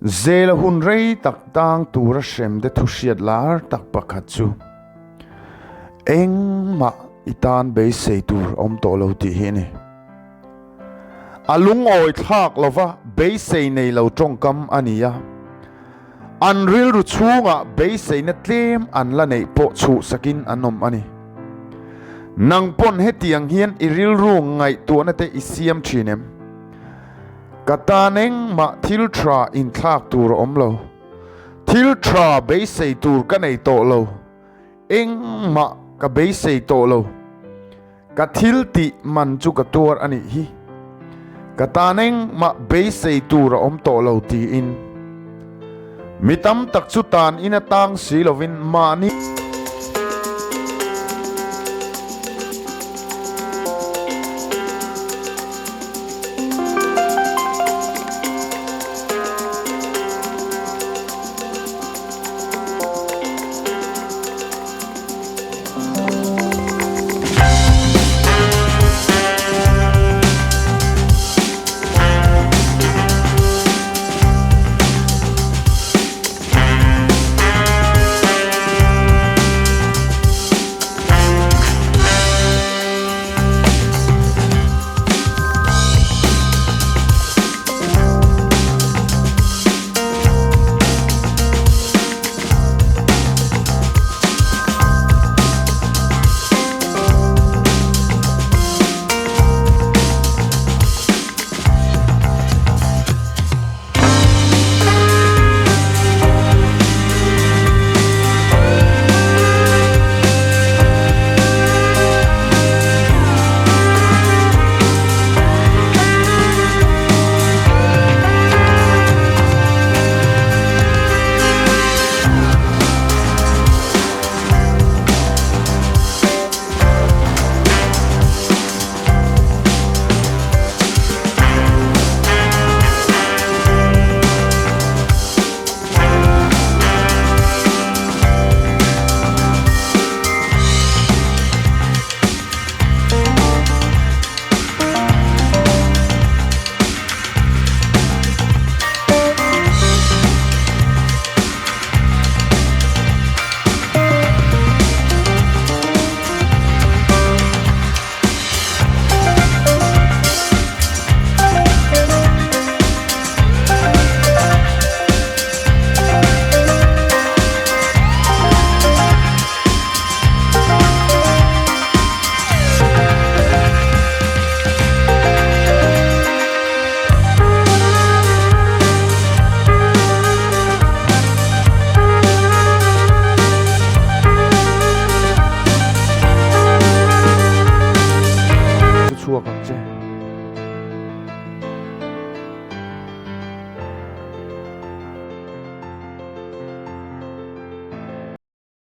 Zela hun rei tak tang tura hrem te thu hriat lar tak pakhat chu engmah i tan beisei tur a awm tawh lo tih hi a ni. A lungawi thlak lova beisei nei lo tawngkam a ni a, an rilru chhungah beiseina tlem an la neih pawh chhuhsakin an awm a ni. Nang pawn hetiang hian i rilru ngaihtuahna te i siam thin em? Ka tan engmah thil tha inthlak tur a awm lo. Thil tha beisei tur ka nei tawh lo. Engmah ka beisei tawh lo. Ka thil tih man chu ka tuar a nih hi. Ka tan engmah beisei tur a awm tawh lo tiin. Mi tam tak chu tan in a tang si lovin mahni. Chhuak ang che.